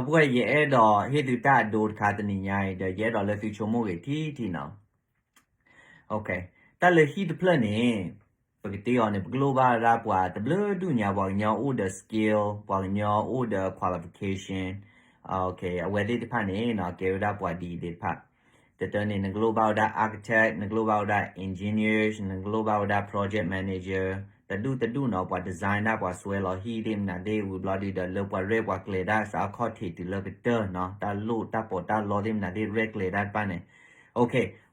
ဒီပုၢ်ဝဲၢ် ယအဲၣ်ဒိးဟ့ၣ်သုတၢ်အဒိတခါတနံၤညါအံၤဒီး ယအဲၣ်ဒိးလၢသုဆိကမိၣ်ဂ့ၤထံထံနီၤ. တၢ်လၢဟံၣ်တဖျၢၣ်န့ၣ် ပကတ့အီၤန့ၣ် ပကလိၣ်ဘၣ်ဝဲဒၣ်ပှၤတဘျုးဒူၣ်ညါ ပှၤကညီအိၣ်ဒီး skill ပှၤကညီအိၣ်ဒီး qualification အဝဲသ့ၣ်တဖၣ်န့ၣ်နီၤ ကဲဝဲဒၣ်ပှၤဒ်အံၤသ့ၣ်တဖၣ်. တတၢန့ၣ် နကလိၣ်ဘၣ်ဝဲဒၣ် architect နကလိၣ်ဘၣ်ဝဲဒၣ် engineers နကလိၣ်ဘၣ်ဝဲဒၣ် project manager တဒူၣ်တဒူၣ်နီၤ ပှၤ design ဒၣ် ပှၤစွဲလီၤဟံၣ်သ့ၣ်မနုၤသ့ၣ် ဝံၤဘျီဒုဒီး လၢပှၤရဲၣ်ပှၤကျဲၤဒၣ်စးအခီၣ်ထံးတုၤလၢကတၢၢ်နီၤ တၢ်လိၣ်တၢ်ပီးတၢ်လီသ့ၣ်မနုၤသ့ၣ် ရဲၣ်ကျဲၤဒၣ်တဖၣ်န့ၣ်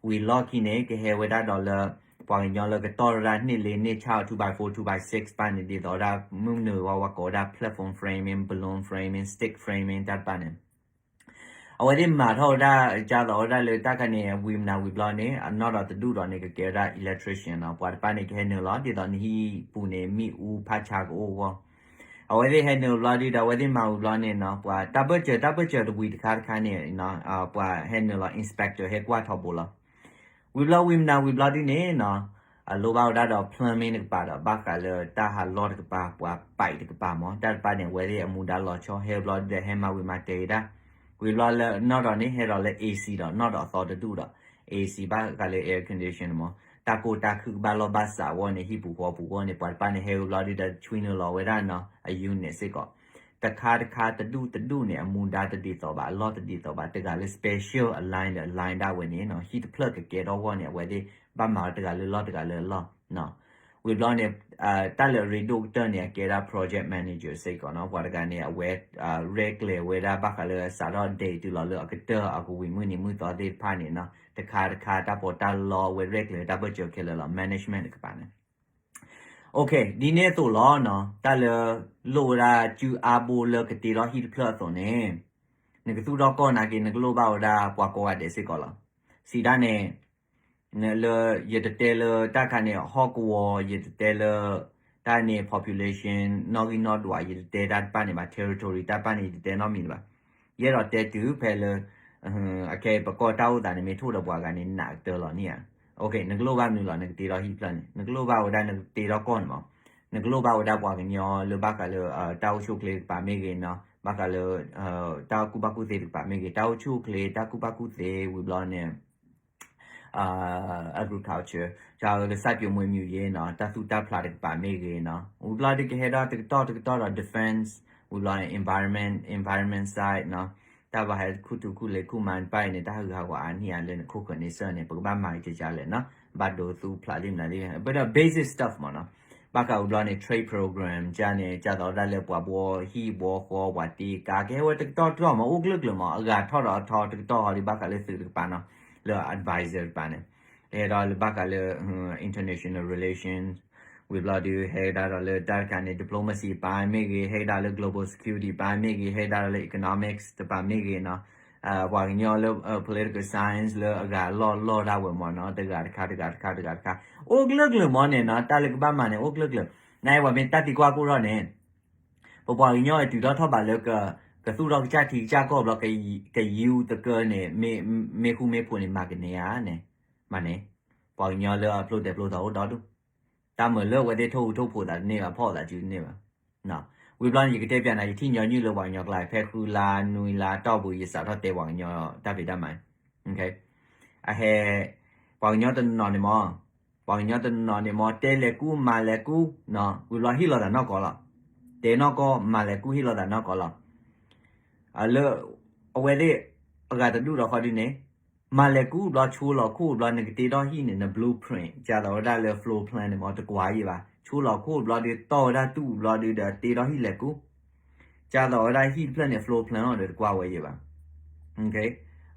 ဝံၤလီၢ်ခံန့ၣ် ကဟဲဝဲဒၣ်ဒီးလၢ ပှၤကညီလၢကတီၢ်ရၢ်န့ၢ်လ့န့ၢ်ဆၣ် two by four two by six တဖၣ်န့ၣ် ဒ်သိးဝဲဒၣ် မုၢ်နုာ်ဝဲဝဲကိးဝဲဒၣ် platform framing, balloon framing, stick framing တၢ်တဖၣ်န့ၣ် အဝဲသ့ၣ်မၤထီၣ်ဝဲဒၣ် ကၢ်သိးဝဲဒၣ်လၢတၢ်ခါန့ၣ် ဝံၤမနၤဝံၤဘျီန့ၣ် အနီၢ်ဒီးတဒူၣ်ဒီးန့ၣ် ကကဲဝဲဒၣ် electrician နီၤ ပှၤတဖၣ်န့ၣ် ကဟဲနုာ်လီၤ ဒ်သိးနဟံၣ်ပူၤန့ၣ် မ့ၣ်အူဖးဆါကအိၣ်အဂီၢ် အဝဲသ့ၣ်ဟဲနုာ်ဘျီဒုဒီး အဝဲသ့ၣ်မၤဝံၤဘျီန့ၣ်နီၤ ပှၤတၢ်ဘၢၣ်စၢၤ တၢ်ဘၢၣ်စၢၤတဝံၤတခါတခါန့ၣ် ပှၤဟဲနုာ်လီၤ inspector ဟဲကွၢ်ထီဘိလီၤ ဝံၤဘျီဝံၤမနၤဝံၤဘျီဒုန့ၣ်နီၤ အလိၣ်ဘၣ်ဝဲဒၣ်ဒီး plumbing တကပၤဒီး ဘၣ်ဃးလၢတၢ်ဟးလီၢ်တကပၤ ပှၤ pipe တကပၤမး တၢ်တဖၣ်န့ၣ် အဝဲသ့ၣ်အမူဒါလီၤဆီ ဟဲဘျီဒုဒီး ဟဲမၤဝံၤမၤတဲာ်ဒၣ် ဝံၤဘျီလၢနီၢ်ဒီးန့ၣ် ဟဲဒီးလၢ A C ဒီး နီၢ်ဒီးအသီတဒူၣ်ဒီး A C ဘၣ်ဃးလၢ air condition မး တၢ်ကိၢ်တၢ်ခုၣ်ကဘၣ်လီၢ်ဘၣ်စးအဂီၢ်န့ၣ် ဟံၣ်ပူၤဃီပူၤအဂီၢ်န့ၣ် ပှၤတဖၣ်န့ၣ် ဟဲဘျီဒုဒီး ဆွံနုာ်လီၤဝဲဒၣ်နီၤ အ unit စ့ၢ်ကီး တခါတခါတဒူၣ်တဒူၣ်န့ၣ် အမူဒါတဒ်သိးဘၣ် အလီၢ်တဒ်သိးဘၣ် တဂၤလၢ special align ဒီး align ဒၣ်ဝဲန့ၣ်နီၤ ဟံၣ်တဖျၢၣ်ကကဲထီၣ်အဂီၢ်န့ၣ် အဝဲသ့ၣ်ဘၣ်မၤတဂၤလၢလီၢ်တဂၤလၢအလီၢ် ဝံၤဘျီန့ၣ် တၢ်လၢအရ့ဒိၣ်ကတၢၢ်န့ၣ် အကဲဒၣ် project manager စ့ၢ်ကီးနီၤ ပှၤတဂၤန့ၣ် အဝဲ ရဲၣ်ကျဲၤဝဲဒၣ်ဘၣ်ဃးလၢစးထီၣ်ဒဲးတုၤလီၤလၢအကတၢၢ်အကဝံၤမုၢ်နံၤမုၢ်သီသ့ၣ်တဖၣ်န့ၣ်နီၤ တခါတခါတၢ်ပီးတၢ်လီအဝဲရဲၣ်ကျဲၤတၢ်ဘၢၣ်စၢၤခဲလၢာ်လီၤ management တကပၤန့ၣ် ဒ်န့ၣ်အသိးလီၤနီၤ တၢ်လၢလိၣ်ဝဲဒၣ်စုအါဘိလၢကတ့ထီၣ်ဟံၣ်တဖျၢၣ်အသိးန့ၣ် နကသူၣ်ထီၣ်ကီၢ်နာ်က့ နကလိၣ်ဘၣ်ဝဲဒၣ်ပှၤကိးဂၤဒဲးစ့ၢ်ကီးလီၤ. စံးဒၣ်န့ၣ် လၢ ယတတဲလၢတၢ်ခါန့ၣ် ဟီၣ်ကဝီၤ ယတတဲလၢ တၢ်န့ၣ် population နီၣ်ဂံၢ်နီၣ်ဒွး ယတတဲတၢ်တဖၣ်န့ၣ်ဘၣ် territory တၢ်တဖၣ်န့ၣ် ယတတဲနီတမံၤလၢၤဘၣ်. ယအဲၣ်ဒိးတဲတုၤဖဲလၢ အခဲအံၤပကီၢ်တၢ်အိၣ်သးန့ၣ် မ့ၢ်ထိၣ်ဒီးပှၤဂၤန့ၣ် နးကတၢၢ်လီၤန့ၣ်ဧါ. နကလိၣ်ဘၣ်မနုၤလီၤ နကတ့ထီၣ်ဟံၣ်တဖျၢၣ်န့ၣ် နကလိၣ်ဘၣ်ဝဲဒၣ်နကတ့ထီၣ်ကီၢ်န့ၣ်မး နကလိၣ်ဘၣ်ဝဲဒၣ်ပှၤကညီလၢဘၣ်ဃးလၢ တၢ်အိၣ်ဆူၣ်အိၣ်ချ့တကပၤမ့ၢ်ဂ့ၤနီၤ ဘၣ်ဃးလၢ တၢ်ကူၣ်ဘၣ်ကူၣ်သ့တကပၤမ့ၢ်ဂ့ၤ တၢ်အိၣ်ဆူၣ်အိၣ်ချ့ တၢ်ကူၣ်ဘၣ်ကူၣ်သ့ ဝံၤဘျီန့ၣ် agriculture ကလၢ စိုက်ပျိုးမွေးမြူရေး နီၤ တၢ်သူၣ်တၢ်ဖျးတကပၤမ့ၢ်ဂ့ၤနီၤ ဝံၤဘျီဒုကဟဲဒီးတကတီၢ်တကတီၢ်ဒီး defense ဝံၤဘျီန့ၣ် environment environment side နီၤ တၢ်ဘၣ်ဟဲခူၣ်ထူခူၣ်လ့ၤခူၣ်မၤတဖၣ်အံၤန့ၣ် တၢ်ဟးဂူာ်ဟးဂီၤအါန့ၢ်အါလၢနခိၣ်ဃၢၤန့ဆၢၣ်န့ၣ် ပကဘၣ်မၤကကကလဲၣ်နီၤ ဘၣ်ဒိသူဖျးသ့ၣ်မနုၤသ့ၣ် ဘၣ်ဒီး basic stuff မးနီၤ ဘၣ်ဃးဝံၤဘျီန့ၣ် trade program ကန့ၣ် ကၢ်သိးဒၣ်လၢပှၤဘှီဟံၣ်ဘှီဃီ ပှၤတ့ကါ ကဟဲဝဲတကတီၢ်တကတီၢ်မး အိၣ်ကျၢၢ်ကျၢၢ်မး အဂၤထီၣ်ဒီးအထီတကတီၢ်ဟီဒုး ဘၣ်ဃးလၢသုးတကပၤနီၤ လၢ advisor တကပၤန့ၣ် ဟဲဒီးလၢဘၣ်ဃးလၢ international relations ဝံၤဘျီဒုး ဟဲကဒါဒီးလၢတၢ်တခါန့ၣ် diplomacy ပၤမ့ၢ်ဂ့ၤ ဟဲကဒါလၢ global security ပၤမ့ၢ်ဂ့ၤ ဟဲကဒါလၢ economics တပၤမ့ၢ်ဂ့ၤနီၤ ပှၤကညီလၢ political science လၢအဂၤလီၢ်လီၢ်ဒၣ်ဝဲမးနီၤ တဂၤတခါ တဂၤတခါ တဂၤတခါ အိၣ်ကျၢၢ်ကျၢၢ်မးန့ၣ်နီၤ တၢ်လၢကဘၣ်မၤန့ၣ် အိၣ်ကျၢၢ်ကျၢၢ် နပှၤမ့ၢ်တၢ်သံကွၢ်ကိၣ်ထီၣ်န့ၣ် ပပှၤကညီအံၤတုၤထီၣ်ထီၣ်ဘးလၢ ကသူၣ်ထီၣ်ကစၢ်ထံကစၢ်ကီၢ်ဘျီ ကယူသကၢန့ၣ် မ့ၢ်ဃူမ့ၢ်ဖိးန့ၣ် မၤကန့ၢ်ဧါန့ၣ် မးန့ၣ် ပှၤကညီလၢအဖျိတဲာ်ဖျိထီၣ်အိၣ်ဒီဒူၣ် တၢ်မၤလၢအဝဲသ့ၣ်ထိၣ်ဟူးထိၣ်ဖိးသးတန့ၢ်ဘၣ် ဖီၣ်သးစုတန့ၢ်ဘၣ် ဝံၤဘျီန့ၣ် ယကတဲပျးနၤ ယထံၣ်ညီနုၢ်လၢပှၤကညီကျါ ဖဲဃုလါနွံလါတီၢ်ပူၤ ယစးထီၣ်တဲပှၤကညီတၢ်ဖံးတၢ်မၤ အဟဲ ပှၤကညီတနီၤန့ၣ်မး ပှၤကညီတနီၤန့ၣ်မး တဲလဲၤကူ မၤလဲၤကူ ဝံၤဘျီဟ့ၣ်လီၤသးနီၢ်ကီၢ်လီၤ. တဲနီၢ်ကီၢ် မၤလဲၤကူ ဟ့ၣ်လီၤသးနီၢ်ကီၢ်လီၤ. လၢ အဝဲသ့ၣ် အဂၤတဒူၣ်ဒီးခီဒုန့ၣ် မၤလဲၤကူဘျီ ဆိလီၤခိၣ်ဘျီ နကတ့ထီၣ်ဟံၣ်န့ၣ် န blueprint ကၢ်သိးဝဲဒၣ်လၢ floor plan န့ၣ်မး တကွၢ်ယံၤဘၣ်. ဆိလီၤခိၣ်ဘျီဒုး တီၢ်ဝဲဒၣ်တူၢ်ဘျီဒုးဒီး တ့ထီၣ်ဟံၣ်လဲၤကူ ကၢ်သိးဝဲဒၣ်ဟံၣ်တဖျၢၣ်န့ၣ် floor plan အီၤဒီး တကွၢ်ဝဲယံၤဘၣ်.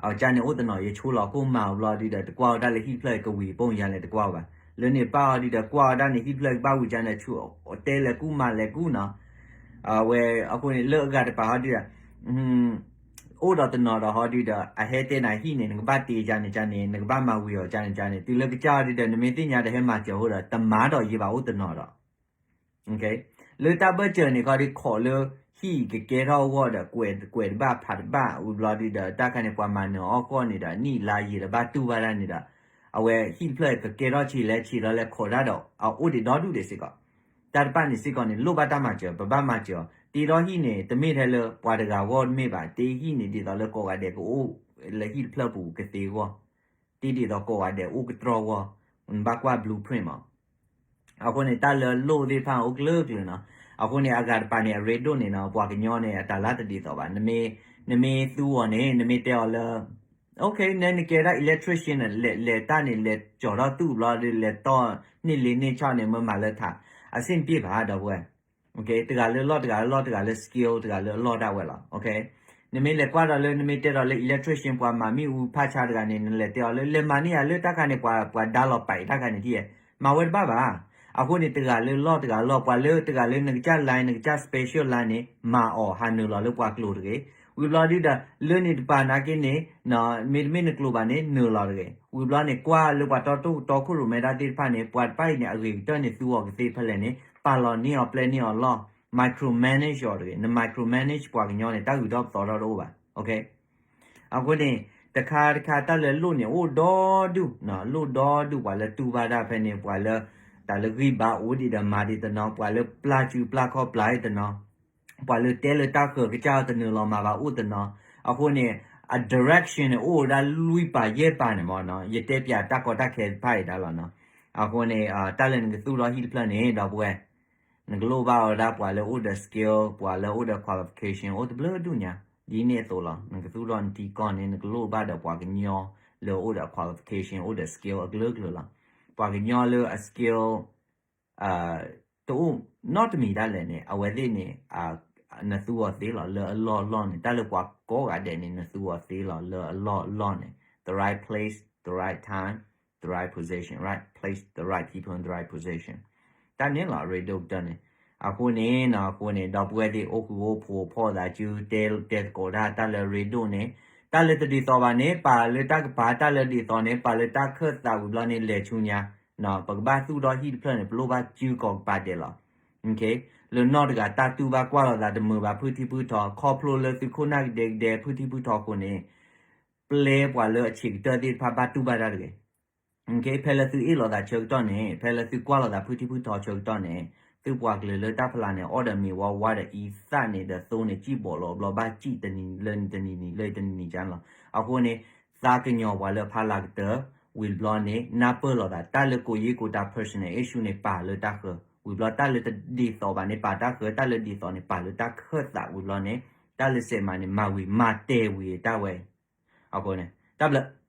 အကၢ်န့ၣ်အိၣ်တနီၤ ယဆိလီၤခိၣ်မၤဘျီဒုးဒီး တကွၢ်ဝဲဒၣ်လၢဟံၣ်တဖျၢၣ်ကဝံၤပိာ်ယါလဲၣ် တကွၢ်ဝဲဘၣ်. လၢန့ၣ်ပၢ်အီၤဒုးဒီး ကွၢ်ဝဲဒၣ်န့ၣ် ဟံၣ်တဖျၢၣ်ကဘၣ်ဝံၤကၢ်န့ၣ် ဆိတဲလဲၤကူမၤလဲၤကူနီၤ. အဝဲအဃိန့ၣ် လၢအဂၤတပၤဟီဒုးဒီး အိၣ်ဒီးတနီၤဒီးဟီဒုးဒီး အဟဲတဲနၤဟံၣ်န့ၣ် နကဘၣ်တ့ကၢ်န့ၣ်ကၢ်န့ၣ် နကဘၣ်မၤဝံၤအီၤကၢ်န့ၣ်ကၢ်န့ၣ် တုၤလၢကစၢ်အီၤဒုးဒီး နမ့ၢ်သ့ၣ်ညါဒီးဟဲမၤစၢၤအဃိဒီး တမၤဒီးယံၤဘၣ်အိၣ်တနီၤဒီး လၢတၢ်ဘၢၣ်စၢၤန့ၣ်ခီဒုး ခိးလၢဟံၣ်ကကဲထီၣ်အဂီၢ်ဒီး ကွဲးကွဲးတဘၣ်ဖးတဘၣ် ဝံၤဘျီဒုးဒီး တၢ်ခါန့ၣ် ပှၤမၤနၢၤအီၣ်ဃီန့ၣ်ဒီး နံၣ်လါယံာ်ဒီးဘၣ်တူၢ်ဘၣ်တၢ်န့ၣ်ဒီး အဝဲဟံၣ်တဖျၢၣ်ကကဲထီၣ်ဆံးလဲဆံးဒီးလဲၤခိးတၢ်ဒီး အအိၣ်ဒံးဒီဒူၣ်ဒံးစ့ၢ်ကီး. တၢ်တဖၣ်န့ၣ်စ့ၢ်ကီးန့ၣ် လိၣ်ဘၣ်တၢ်မၤစၢၤ ပဘၣ်မၤစၢၤအီၤ တ့ထီၣ်ဟံၣ်န့ၣ် တမ့ၢ်ထဲလၢပှၤတဂၤဂီၢ်တမ့ၢ်ဘၣ်, တ့ဟံၣ်န့ၣ် ဒ်သိးလၢကိးဂၤဒဲးကအိၣ်လၢဟံၣ်တဖျၢၣ်ပူၤကသ့အဂီၢ်, တ့ဒ်သိးကိးဂၤဒဲးအိၣ်ကတြီၢ်အဂီၢ်, နဘၣ်ကွၢ် blueprint မး. အဃိန့ၣ် တၢ်လၢလိၣ်သ့ၣ်တဖၣ်အိၣ်ကလုာ်ကလုာ်နီၤ. အဃိန့ၣ် အဂၤတပၤန့ၣ် အရ့ဒိၣ်န့ၣ်နီၤ, ပှၤကညီန့ၣ် အတၢ်လၢတဒ်သိးဘၣ်. နမ့ၢ်သူအီၤန့ၣ် နမ့ၢ်တဲအီၤလၢ okay နဲနကဲဒၣ် electrician န့ၣ် လဲၤတၢ်န့ၣ် လဲၤကၠီၤထီၣ်သူၣ်ဘျီဒီး လဲၤတီၢ်န့ၢ်လ့န့ၢ်ဆီန့ၣ် မ့ၢ်မၤလၢထး အဆ့ၣ်နပ့ၢ်ဘၣ် ဒီပုၢ်ဝဲၢ်. တဂၤလၢလီၢ် တဂၤလၢလီၢ် တဂၤလၢ skill တဂၤလၢအလီၢ်ဒၣ်ဝဲလီၤ. နမ့ၢ်လဲၤကွၢ်ဒီးလၢ နမ့ၢ်တဲဒီးလၢ electrician ပှၤမၤမ့ၣ်အူဖးဆါတဂၤန့ၣ် နလဲၤတဲအီၤလၢ လဲၤမၤန့ၢ်ယၤလၢတၢ်ခါန့ၣ် ပှၤ ပှၤဒါလီၤပာ်အံၤတၢ်ခါန့ၣ်ထံၣ်ဧါ, မၤဝဲတဘၣ်ဘၣ်. အဃိန့ၣ် တဂၤလၢလီၢ် တဂၤလၢလီၢ် ပှၤလၢတဂၤလၢနကစၢ် line နကစၢ် special line န့ၣ် မၤအီၤဟးနုာ်လီၤလၢပှၤကျိၤတဂ့ၤ. ဝံၤဘျီဒုဒီး လၢန့ၣ်တပၤနာ်က့န့ၣ် မ့တမ့ၢ်နကျိၤဘၣ်န့ၣ် နုာ်လီၤတဂ့ၤ. ဝံၤဘျီန့ၣ် ကွၢ်လၢပှၤတီတီခိၣ်ရိၣ်မဲတၢ်သ့ၣ်တဖၣ်န့ၣ် ပှၤတဖၣ်အံၤန့ၣ် အဂ့ၤကတၢၢ်န့ၣ် သူအီၤကသ့ဖဲလဲၣ်န့ၣ် ပာ်လီၤန့ၢ်အီၤပျဲန့ၢ်အီၤလီၢ်, micromanage အီၤတဂ့ၤ. န micromanage ပှၤကညီန့ၣ် တၢ်ဂုၤထီၣ်ပသီထီၣ်တအိၣ်ဘၣ်. အဃိန့ၣ် တခါတခါတၢ်လၢလိၣ်န့ၣ် အိၣ်ဒီဒူၣ်, လိၣ်ဒီဒူၣ်ပှၤလၢတူၢ်ဘၣ်တၢ်ဖဲန့ၣ် ပှၤလၢ တၢ်လၢဂံၢ်ဘါအိၣ်ဒံးဒီးမၤဒံးတနီၤ, ပှၤလၢပျၢ်စုပျၢ်ခီၣ်ပျၢ်ဒံးတနီၤ, ပှၤလၢတဲလၢတၢ်ဃၢၤကစၢ်အီၤတနုာ်လီၤမၤဘၣ်အိၣ်တနီၤ. အဃိန့ၣ် အ direction န့ၣ် အိၣ်ဝဲဒၣ်လွံၢ်ပၤယဲၢ်ပၤန့ၣ်မ့ၢ်နီၤ, ယတဲပၠးတၢ်ကီတၢ်ခဲတဖၣ်အံၤဒၣ်လီၤနီၤ. အဃိန့ၣ် တၢ်လၢနကသူၣ်ထီၣ်ဟံၣ်တဖျၢၣ်န့ၣ် ဒီပုၢ်ဝဲၢ် နကလိၣ်ဘၣ်ဝဲဒၣ်ပှၤလၢအိၣ်ဒီး skill, ပှၤလၢအိၣ်ဒီး qualification အိၣ်တဘျုးဒူၣ်ညါ, ဒ်န့ၣ်အသိးလီၤ. နကသူၣ်ထီၣ်နထံကီၢ်န့ၣ် နကလိၣ်ဘၣ်ဒီးပှၤကညီလၢအိၣ်ဒီး qualification အိၣ်ဒီး skill အကလုာ်ကလုာ်လီၤ. ပှၤကညီလၢအ skill တအိၣ်နီတမံၤဒၣ်လဲာ်န့ၣ် အဝဲသ့ၣ်န့ၣ် နသူအီၤသ့လီၤ လၢအလီၢ်အလီၢ်န့ၣ်, တၢ်လၢပှၤကိးဂၤဒဲးန့ၣ် နသူအီၤသ့လီၤ လၢအလီၢ်အလီၢ်န့ၣ် the right place, the right time, the right position, right place, the right people in the right position. တၢ်န့ၣ်လီၤ အရ့ဒိၣ်ကတၢၢ်န့ၣ်. အဃိန့ၣ်နီၤ, အဃိန့ၣ် ဒီပုၢ်ဝဲၢ်သ့ၣ် အိၣ်ဃူအိၣ်ဖိးဖီၣ်သးစု တဲ တဲသကိးတၢ် တၢ်လၢအရ့ဒိၣ်န့ၣ်, တၢ်လၢတဒ်သိးဘၣ်န့ၣ် ပာ်လၢတၢ်ကပၤ, တၢ်လၢဒ်သိးန့ၣ် ပာ်လၢတၢ်ခၢၣ်သးဝံၤဘျီန့ၣ် လဲၤဆူညါ ပကဘၣ်သူၣ်ထီၣ်ဟံၣ်တဖျၢၣ်န့ၣ် ပလိၣ်ဘၣ်စုကိးကပၤဒဲးလီၤ. လၢနီၢ်တဂၤတၢ်တူၢ်ဘၣ်ကွၢ်လိာ်သးတမုာ်ဘၣ် ဖုထံဖုထီ, ခီဖျိလၢသုခိၣ်နၢ်ကဒဲကဒဲ ဖုထံဖုထီအဃိန့ၣ် ပျဲပှၤလၢအဆံးကတၢၢ်သ့ၣ်တဖၣ်ဘၣ်တူၢ်ဘၣ်တၢ်တဂ့ၤ. ဖဲလၢသုအ့ၣ်လိာ်သးဆၢကတီၢ်န့ၣ်, ဖဲလၢသုကွၢ်လိာ်သးဖုထံဖုထီဆၢကတီၢ်န့ၣ်, သုပှၤကလုာ်လၢတၢ်ဖီလာ်န့ၣ် အီၣ်ဒီးမ့ၤဝါဝါဒီးအံသၣ်န့ၣ်ဒီးသိန့ၣ် စံၣ်ဘီးလီၤဘျီဘၣ်စံၣ်တနံၤလၢတနံၤနံၤလၢတနံၤနံၤကလီၤ. အဃိန့ၣ် သးကညီၤပှၤလၢအဖီလာ်ကတၢၢ် ဝံၤဘျီန့ၣ် နၢ်ပၢၢ်လိာ်သး တၢ်လၢကိးယ့ၢ်ကိးတၢ် personal issue န့ၣ် ပာ်လၢတၢ်ဃၢၤ, ဝံၤဘျီတၢ်လၢတဒ်သိးဘၣ်န့ၣ် ပာ်တၢ်ဃၢၤ, တၢ်လၢဒ်သိးန့ၣ် ပာ်လၢတၢ်ခၢၣ်သး ဝံၤဘျီန့ၣ် တၢ်လၢစဲးမၤန့ၣ် မၤဝံၤ မၤတဲာ်ဝံၤတၢ်ဝဲအံၤ. အဃိန့ၣ် တၢ်ဘျုး